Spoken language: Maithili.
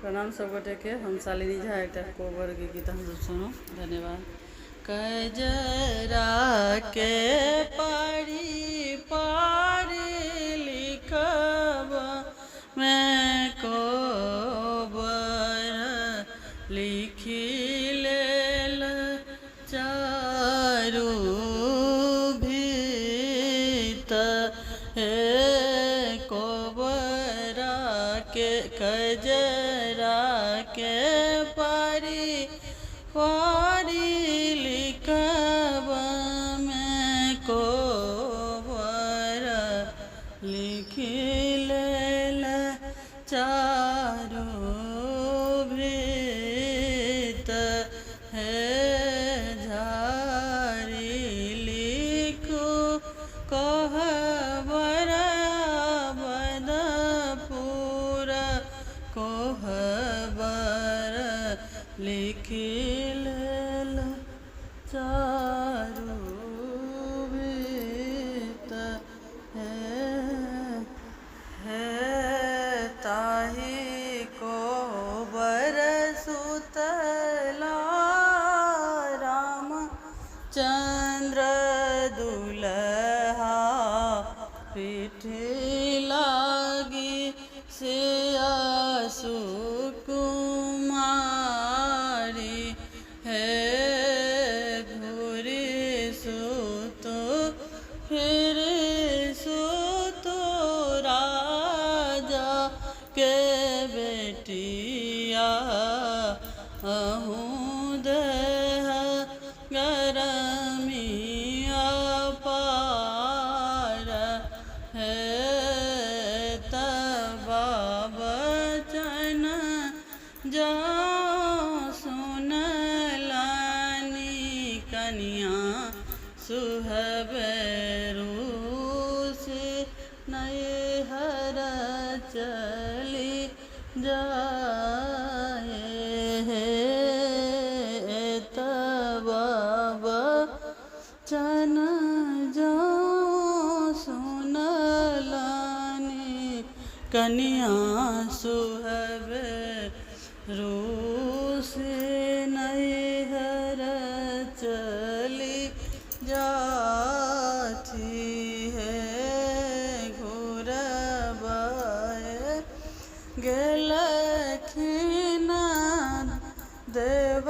प्रणाम सब गोटेके। हम शालिनी झा, एकटा कोबरके गीत हमसब सुनू। धन्यवाद। कजरा के पारी पारी लिखब मैं कोबर लिखी लेल चारू भीत हे, कोबरा के कजरा के पारी पारी लिखब मैं कोबर लिखी लेल चारू भीत हे, झारी लिखू कोहबर बदपुर कोहबर लिखी लेल चारू भीत हे, हे ताहि कोबर सुतला राम चंद्र दुलहा पीठी लागी सिया सुकुमारी हे, घूरी सुतो फिर सुतो राजा के बेटिया अहूँ देह गरमिया पार हे, तबा बचन जा सुनलानी कनिया सुहबेरू से नैहर चली जाए हे, तबा बचन जा सुनलानी कनिया सुहबे रूस नैहर चली जाती है, घुरबाए गेलखिन देव